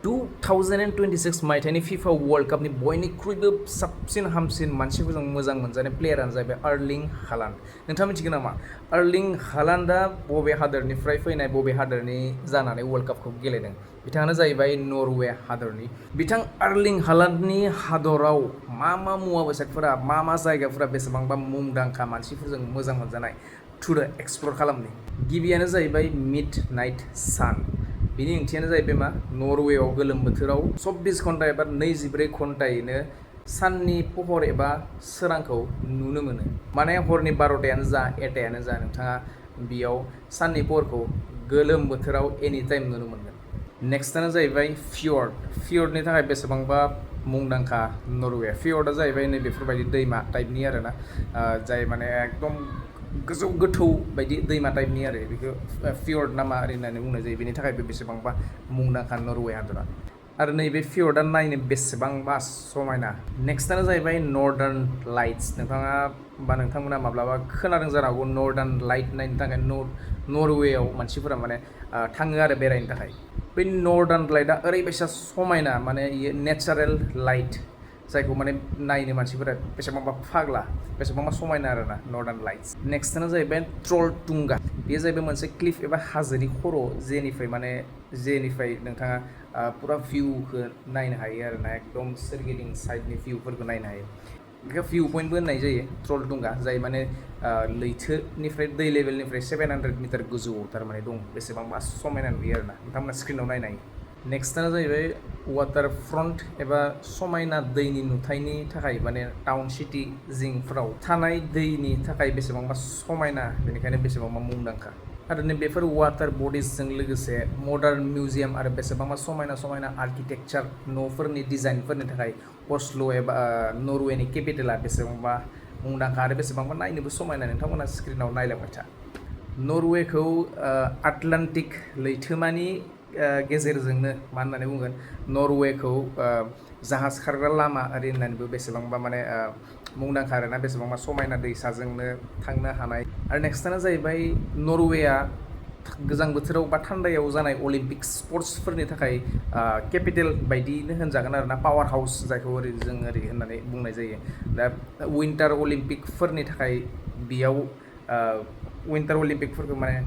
2026 मायथाइनि फिफा वर्ल्ड कापनि बयनिख्रुइबो साबसिन हामसिन मानसिफोरजों मोजां मोनजानाय प्लेयारानो जाहैबाय आर्लिं हालान्ड। नोंथाङा मिथिगौ नामा आर्लिं हालान्डआ बबे हादोरनिफ्राय फैनाय, बबे हादोरनि जानानै वर्ल्ड कापखौ गेलेदों? बिथाङानो जाहैबाय नरवे हादरनि। बिथां आर्लिं हालान्डनि हादराव मा मुवा बेसादफोरा, मा जायगाफोरा बेसेबांबा मुंदांखा मानसिफोरजों मोजां मोनजानाय टुर एक्सप्लर खालामनि। गिबियानो जाहैबाय मिड नाइट सान। बिनि ओंथियानो जाहैबाय मा, नरवेआव गोलोम बोथोराव 24 घन्टा एबा 24 घन्टायैनो साननि पहर एबा सोरांखौ नुनो मोनो। माने हरनि 12टायानो जा 1टायानो जा नोंथाङा बेयाव साननि पहरखौ गोलोम बोथोराव एनि टाइम नुनो मोनगोन। नेक्स्टआनो जाहैबाय फियर्ड। फियर्डनि थाखाय बेसेबांबा मुंदांखा नरवे। फियर्डआ जाहैबाय नै बेफोरबायदि दैमा टाइपनि आरोना, जाय माने एकदम गोजौ गोथौ बायदि दैमा टाइपनि आरो, बेखौ फियर्ड नामा ओरै होननानै बुंनाय जायो। बेनि थाखायबो बेसेबांबा मुंदांखा नरवे हादरा। आरो नैबे फियर्डआ नायनो बेसेबांबा समायना। नेक्स्टआनो जाहैबाय नर्दार्न लाइट्स। नोंथांमोना माब्लाबा खोनादों जानो हागौ नर्दार्न लाइट नायनो थाखाय नरवेआव मानसिफोरा माने थाङो आरो बेरायनो थाखाय। बै नर्दार्न लाइटआ ओरैबायसा समायना, माने इयो नेचारेल लाइट, जायखौ माने नायनो मानसिफोरा बेसेबांबा फाग्ला, बेसेबांबा समायना आरोना नर्दार्न लाइट्स। नेक्स्टआनो जाहैबाय ट्रलटुंगा। बेयो जाहैबाय मोनसे क्लिफ एबा हाजोनि खर', जेनिफ्राय नोंथाङा पुरा भिउखौ नायनो हायो आरोना, एकदम सोरगिदिं साइडनि भिउफोरखौ नायनो हायो। बेखौ भिउ पइन्टबो होननाय जायो ट्रलटुंगा, जाय माने लैथोनिफ्राय दै लेभेलनिफ्राय 700 मिटार गोजौआव थारमाने दं। बेसेबांबा समायना नुयो आरोना, नोंथांमोना स्क्रिनाव नायनो हायो। नेक्स्टआनो जाहैबाय वाटार फ्रन्ट एबा समायना दैनि नुथायनि थाखाय, माने टाउन सिटि जिंफ्राव थानाय दैनि थाखाय बेसेबांबा समायना, बेनिखायनो बेसेबांबा मुंदांखा। आरो नै बेफोर वाटार बडिजजों लोगोसे मडार्न मिउजियाम आरो बेसेबांबा समायना आर्किटेक्चार न'फोरनि डिजाइनफोरनि थाखाय अस्ल' एबा नरवेनि केपिटेला बेसेबांबा मुंदांखा आरो बेसेबांबा नायनोबो समायना। नोंथांमोना स्क्रिनाव नायलांबाय था। नरवेखौ आटलान्टिक लैथोमानि गेजेरजोंनो मा होननानै बुंगोन, नरवेखौ जाहाज खारग्रा लामा ओरै होननानैबो बेसेबांबा माने मुंदांखा आरोना, बेसेबांबा समायना दैसाजोंनो थांनो हानाय। आरो नेक्स्टआनो जाहैबाय नरवेआ गोजां बोथोराव बा थान्दायाव जानाय अलिम्पिक स्पर्ट्सफोरनि थाखाय केपिटेल बायदियैनो होनजागोन आरोना, पावार हाउस, जायखौ जों ओरै होननानै बुंनाय जायो। दा विन्टार अलिम्पिकफोरनि थाखाय बेयाव विन्टार अलिम्पिकफोरखौ माने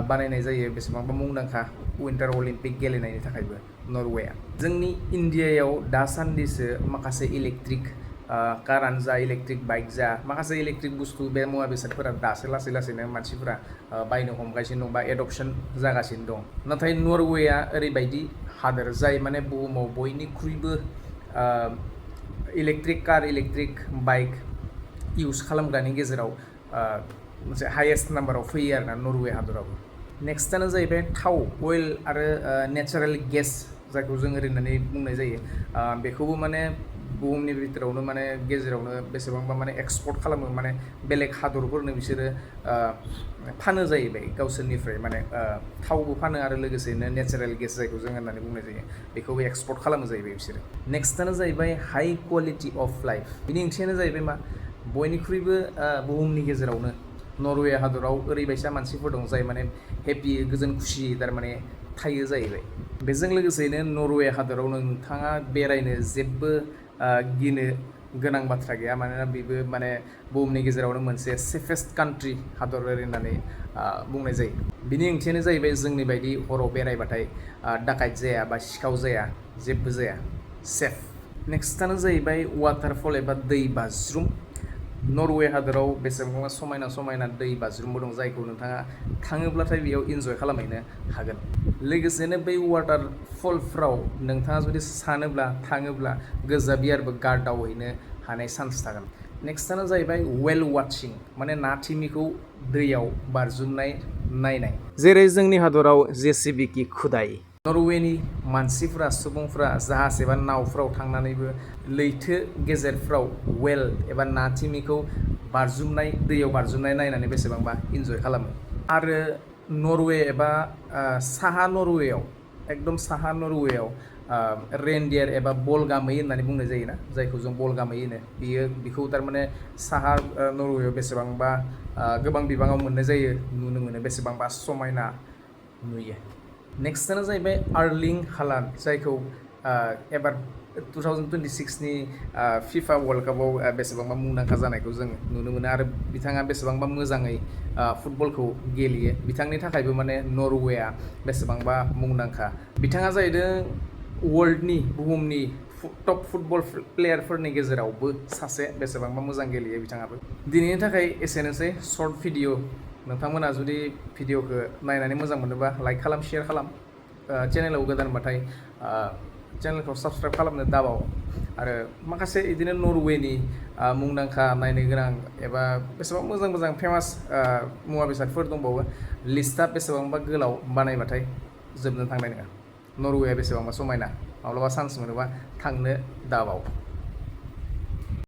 बानायनाय जायो। बेसेबांबा मुंदांखा विन्टार अलिम्पिक गेलेनायनि थाखायबो नरवेआ। जोंनि इण्डियायाव दासान्दिसो माखासे इलेक्ट्रिक कारानो जा, इलेक्ट्रिक बाइक जा, माखासे इलेक्ट्रिक बुस्थु, बे मुवा बेसादफोरा दासो लासैनो मानसिफोरा बायनो हमगासिनो दं बा एडप्शन जागासिनो दं। नाथाय नरवेआ ओरैबायदि हादोर जाय माने बुहुमाव बयनिख्रुइबो electric car, electric bike use खालामग्रानि गेजेराव मोनसे हाइएस्ट नाम्बाराव फैयो आरोना नरवे हादराबो। नेक्स्टआनो जाहैबाय थाव, अइल आरो नेचारेल गेस, जायखौ जों ओरै होननानै बुंनाय जायो। बेखौबो माने बुहुमनि भितरावनो माने गेजेरावनो बेसेबांबा माने एक्सपर्ट खालामो, माने बेलेग हादरफोरनो बिसोरो फानो जाहैबाय गावसोरनिफ्राय, माने थावबो फानो आरो लोगोसेनो नेचारेल गेस, जायखौ जों होननानै बुंनाय जायो, बेखौबो एक्सपर्ट खालामो जाहैबाय बिसोरो। नेक्स्टआनो जाहैबाय हाइ क्वालिटि अफ लाइफ। बिनि ओंथियानो जाहैबाय मा, बयनिख्रुइबो बुहुमनि गेजेरावनो नरवे हादराव ओरैबायसा मानसिफोर दं जाय माने हेपि, गोजोन खुसि थारमाने थायो जाहैबाय। बेजों लोगोसेनो नरवे हादराव नोंथाङा बेरायनो जेबो गिनो गोनां बाथ्रा गैया, मानोना बेबो माने बुहुमनि गेजेरावनो मोनसे सेफेस्ट कान्ट्रि, हादर ओरै होननानै बुंनाय जायो। बिनि ओंथियानो जाहैबाय जोंनि बायदि हराव बेरायबाथाय डाकाइट जाया बा सिखाव जाया, जेबो जाया, सेफ। नेक्स्टआनो जाहैबाय वाटारफल एबा दै बाज्रुम। नरवे हादराव बेसेबांबा समायना दै बाज्रुमबो दं, जायखौ नोंथाङा थाङोब्लाथाय बेयाव इन्जय खालामहैनो हागोन। लोगोसेनो बै वाटारफलफ्राव नोंथाङा जुदि थाङोब्ला गोजा बियारबो गार्दावहैनो हानाय चान्स थागोन। नेक्स्टआनो जाहैबाय वेल वाचिं, माने ना थिमिखौ दैयाव बारजुमनाय नायनाय। जेरै जोंनि हादराव JCB की खुदाइ, नरवेनि मानसिफ्रा, सुबुंफ्रा जाहाज एबा नावफ्राव थांनानैबो लैथो गेजेरफ्राव वेल एबा ना थिमिखौ दैयाव बारजुमनाय नायनानै बेसेबांबा इन्जय खालामो। आरो नरवे एबा साहा नरवेआव, एकदम साहा नरवेआव रेनडियार एबा बलगामै होननानै बुंनाय जायोना, जायखौ जों बलगामै होनो, बेखौ थारमाने साहा नरवेआव बेसेबांबा गोबां बिबाङाव मोननाय जायो, नुनो मोनो, बेसेबांबा समायना नुयो। नेक्स्टआनो जाहैबाय आर्लिं हालान्ड जायखौ एबार 2026 नि फिफा वर्ल्ड कापाव बेसेबांबा मुंदांखा जानायखौ जों नुनो मोनो आरो बिथाङा बेसेबांबा मोजाङै फुटबलखौ गेलेयो बिथांनि थाखायबो माने नरवेआ बेसेबांबा मुंदांखा बिथाङा जाहैदों वर्ल्डनि बुहुमनि टप फुटबल प्लेयारफोरनि गेजेरावबो सासे बेसेबांबा मोजां गेलेयो बिथाङाबो दिनैनि थाखाय एसेनोसै शर्ट भिडिअ नोंथांमोना जुदि भिडिअखौ नायनानै मोजां मोनोबा लाइक खालाम शेयार खालाम चेनेलाव गोदानबाथाय चेनेलखौ साबस्क्राइब खालामनो दाबाव आरो माखासे बिदिनो नरवेनि मुंदांखा नायनो गोनां एबा बेसेबां मोजां मोजां फेमास मुवा बेसादफोर दंबावो लिस्टआ बेसेबांबा गोलाव बानायबाथाय जोबनो थांनाय नङा नरवेआ बेसेबांबा समायना माब्लाबा चान्स मोनोबा थांनो दाबाव